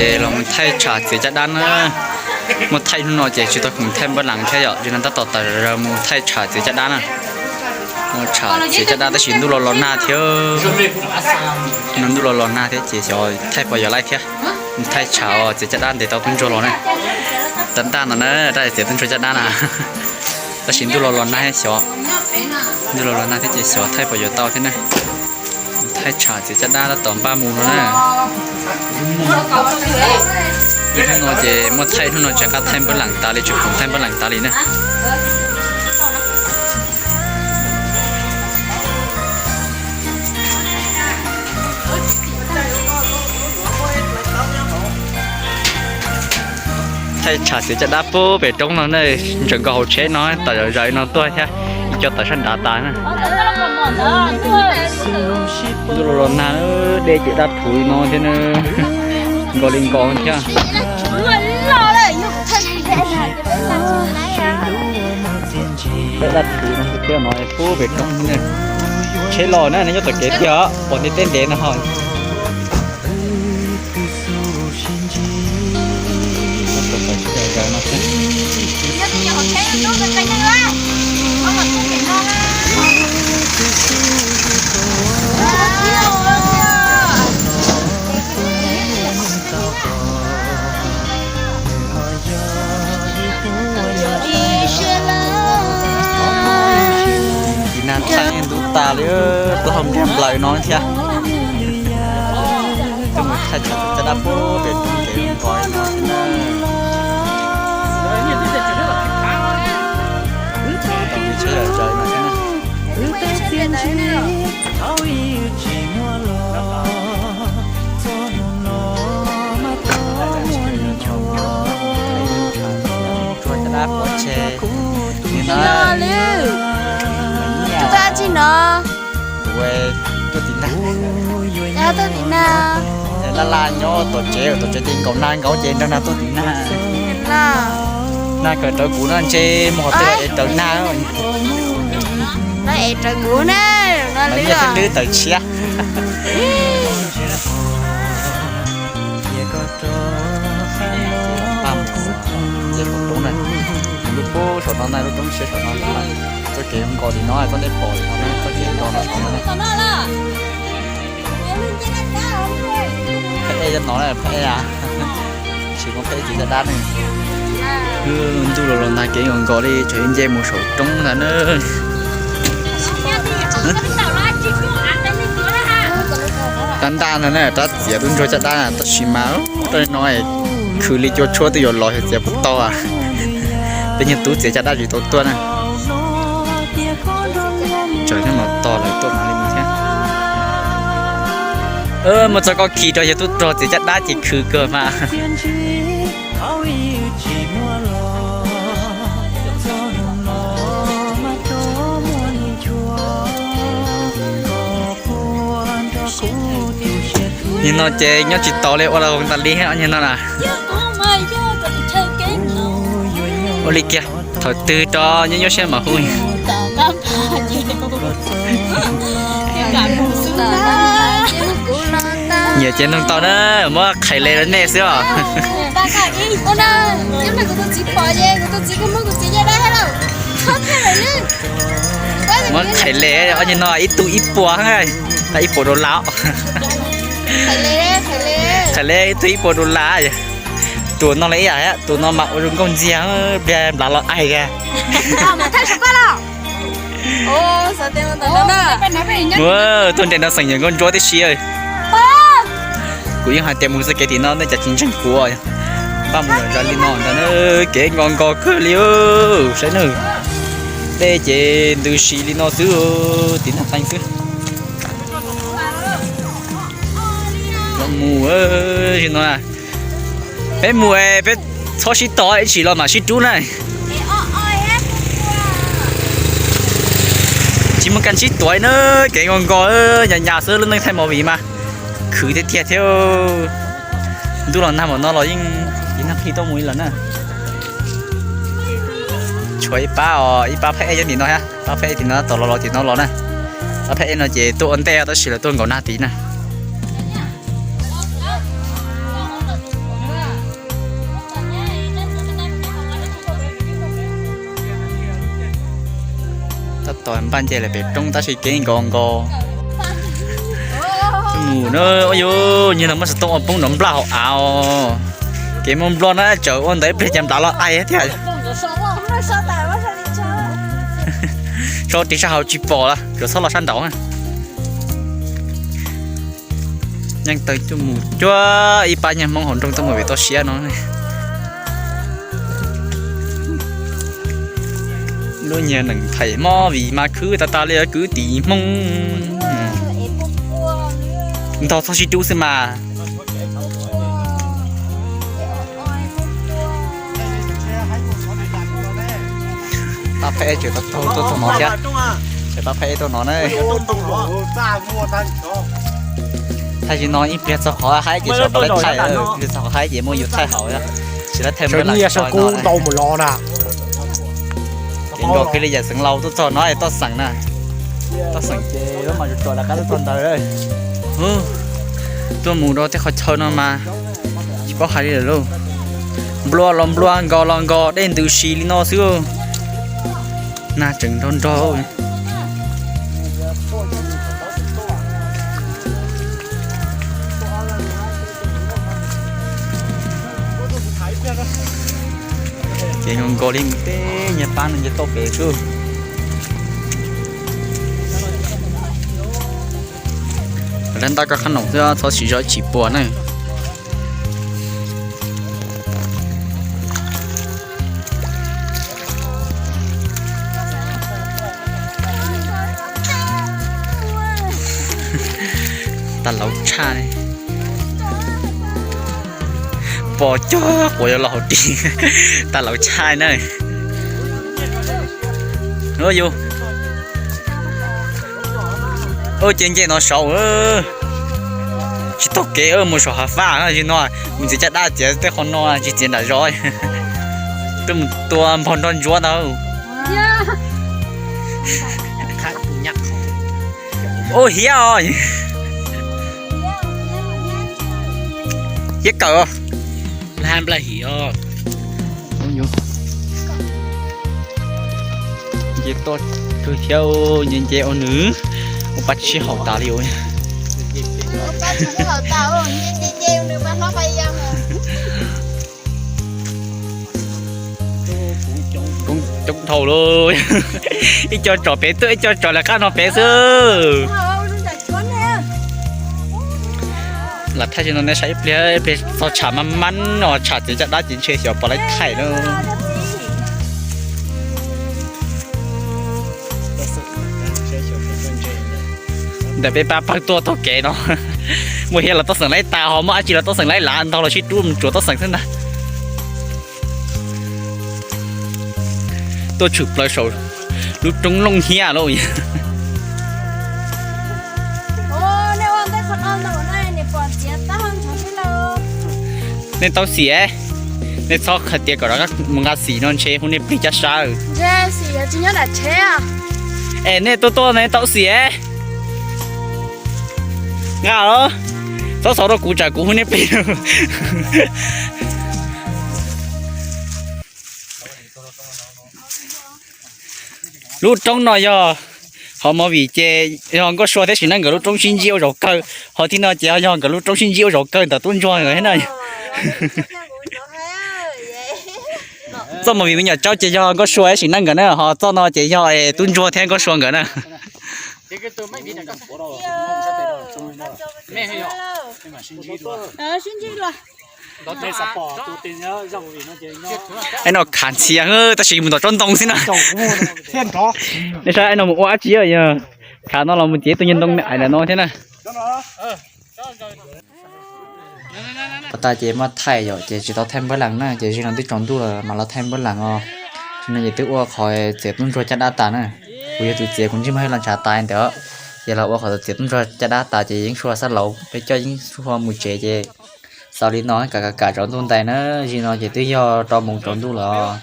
Ces los mus thaij tsham txiav caj dab na. Muaj thaij hnub no ces tsis tau khoom thaij npab lees thiab yom, li no tab tom tawm zaws mus thaij tsham txiav caj dab na. Mus tsham txiav caj dab tab sis ntuj los los nag thiab. No ntuj los los nag thiab ces xyov thaij puas yuav laij thiab. Mus thaij tsham txiav caj dab ntes tau tub ntsuag los na. Tab ntaj no na, tab txiav tub ntsuag caj dab na. Tab sis ntuj los los nag thiab xyov, ntuj los los nag thiab ces xyov thaij puas yuav tau thiab na. Thaij tsham txiav caj dab tab tom npaj mus no na. Ib hnub no ces muaj thaij, hnub no tsis qab thaij npab lees tas li, tsis khoom thaij npab lees tas li na. Thaij tsham txiav caj dab pub pem roob no na, ntseem nkaus hauv tsheb no, tawm zaws zaws no tuaj thiab, ib co tawm sab nrad tas na. Ntuj los los nag, dej ces daj rhuv li no thiab na, nkaus li nkaus thiab. Daj rhuv no thiab no pub pem roob, tsheb los na, nyob tom kev tiag, pom ntiaj teb ntev no ho. Ib nag thaij ntub tas li, plaub hau npliag nplaws no thiab. Tuaj mus thaij tsham caj dab pub pem roob kev nqos no thiab na. Tsheb yam zaws no thiab na. Tsheb caj dab pov tseg. Tus dab tsi no? Tuaj tim nag. Tuaj tim nag. Laj laj nyob tom tsev, tom tsev ces nkaum nag nkaus ces nrog nag tuaj tim nag. Nag kawm rawv kuv no ntshe mus hov twg los es rawv nag. Los es rawv kuv na, no lwb los lwb tawm tshiab. Ces lub roob na, lub roob saum no na, lub roob siab saum no, txoj kev nkaus li no txoj nej pom li no na, txoj kev nkaus no saum no na. Phab ej no na, phab ej a, tsis muaj phab ej txiav caj dab ne. Ntuj los los nag kev nkaus nkaus li, tsam ib nce mus saum roob ntag na. Rab ntaj ntag na, rab txiav tub ntsuag caj dab na, tab sis mas rab no khwv li cua tshuab twb yuav los xyov txiav puas tau. Peb nyuag tub txiav caj dab tsis tau tuaj na. Tsam nyob no tos lawv tuaj mam li mus thiab. Muaj txoj koj khi rau yog tub rog txiav caj dab ces khwv kawg mas. Nim no ces nyob tsis taus li, ua los tas li nim no na. Ua li kiag, thaum twg rau nyob nyuaj siab mam hu. Nyiam ces nug tau na, muab qhais le rau nej xwb os. Muab qhais le, ob nyuag no ib tug ib puas, ib puas dollar. Qhais le ib tug ib puas dollar. Tus no li ib yam, tus no mas ua zoo nkauj ntxiag, pliag nplav los aig. Tuaj nres no xeem yawm nkauj ntsuab tib si. Kuv yeej hais tias mus txoj kev tim no nej cas tsis ntseeg kuv. Npaj mus lawm zas li no ntag na, kev nkos nkos kawg li. Saib nawb, dej ces ntws si li no xwb, tim nag qees xwb. Mus no, peb mus peb txhob sib tos, ib tsam los mam sib rub na. Tsis muaj kab sib tuav na, kev nkos nkos, nyas nyas xwb, lub neej thaij movie mas khwv tiag tiag thiab. Ntuj los nag npaum no los yeej tiv nag qhi tuaj mus li lawm na. Tshuav ib pab os, ib pab phab ej nyob tim no thiab, pab phab ej tim no tab tom los los tim no los na. Pab phab ej no ces tuaj ua ntej tab sis lawv tuaj nkaum nag tid na. Tab tom npaj nce lawm pem roob tab sis kev nkos nkos. Mus na, ua yuav nyiag los muab xov tooj ua poob nrov nplaj hauv av os. Kev mus Nplog na tsaws ua ntawd ib pliag cas nplav los aim thiab. So ris sab hauv tsis pom lawm, tsuas txhob los sab nraud. Yeej tawm tuaj mus cuag ib pab nyuag Hmoob hauv nroog tuaj mus vim toj siab no. Lub nyuag neeg thaim mob vim mas khwv tas tas li kwv tij Hmoob. Ntog txog sib rub xwb mas. Pab pheej tseem tuaj txog no thiab, tseem pab pheej tuaj no na. Thaij li no ib pliag txog qhov haib ces sawv daws thaij, ib pliag txog qhov haib ces muaj yus thaij hauv, tsis tau thaij nyiaj sawv kub ntau mus los na. Kev nkos kiag li yawm Xeev Laus tuaj txog no es toj xeem na. Toj xeem ces lub mas tsuas tsuas lawv qab tuaj txog ntawd. Tuaj mus rau tej qhov chaw no mas tsis paub hais li lawm lauj. Nplua los nplua, nkos los nkos, dej ntws si li no xwb. Nag tseem nrog nrog. Ces nkos nkos li tej nyuag pab no nce toj pem xwb. Lawv ntaj koj qhab noom xwb txhob siv zog ib chim puas na. Tag laus tshaj, pom cog quav yuav los hauv ris, tag laus tshaj na. Yus, ua ces nce no saud, tsis taug kev mus saum hav fab no, mus txiav caj dab txiav tej qhov no tsis txiav nram zos. Twb mus tua npog nrog ntsuav ntag. Ua hiab os. Hiab kawm. Lab nplaj him os. Nce toj kawg thiab, nce nce ua nws ua pab tsis sib haum tas li. Coob dhau lauj. Ib co tsom pem tuaj, ib co tsom lawv qab no pem xwb. Lam thaij no nej saib ib pliag, ib pliag txog tshav mab mab no, tshav txiav caj dab ces ntshe xyov puas laib thaij na. Ntawm peb pab pawg tuaj taug kev no, muaj hiab los tuaj xeem laib tas, ho muaj dab tsi los tuaj xeem laib, lav ntog los sib rub mus tsuas tuaj xeem xwb ntag. Tuaj tshwm plaws saum lub roob Looj Hiab lauj. Nej tau xim, nej txhob hais tias kom rov qab mus nqa xim no ntshe hu nej plig caj sab. Es nej tuaj tuaj nej tau xim, nqa los, txhob xauv rau kuv tsam kuv hu nej plig. Lub roob no yog, ho movie ces yog Nkauj Sua thiab Sim Neej nkawd lub roob sib ntsib ua zaum kawg, ho thib no ces yog nkawd lub roob sib ntsib ua zaum kawg ntawm tub ntsuag nkawd thiab na. Txoj movie me nyuam tsaub ces yog Nkauj Sua thiab Sim Neej nkawd na, ho txoj no ces yog es tub ntsuag thiab Nkauj Sua nkawd na. Ai no khav ntxhias tab sis mus tom tsob ntoo xwb na. Nej saib ai no mus ua dab tsi, yog khav no los mus txiav tus nyuag ntoo me ais ntawm no thiab na. Pov tas ces muab thaij yom, ces tsis tau thaij npawb lees na, ces zim no twb tsaus ntuj lawm mam los thaij npawb lees os. Zim no ces twb ua qhov txiav tub ntsuag caj dab tas na. Kuv yog tus txiav kuv ntsej muag los ntshav tas ntawd, ces los ua qhov txiav tub ntsuag caj dab tas ces Yeeb Sua xab laus peb coj Yeeb Sua mus tsev ces xaus li no, kam kam kam tsaus ntuj ntais na. Zim no ces twb yog rau moos tsaus ntuj lawm.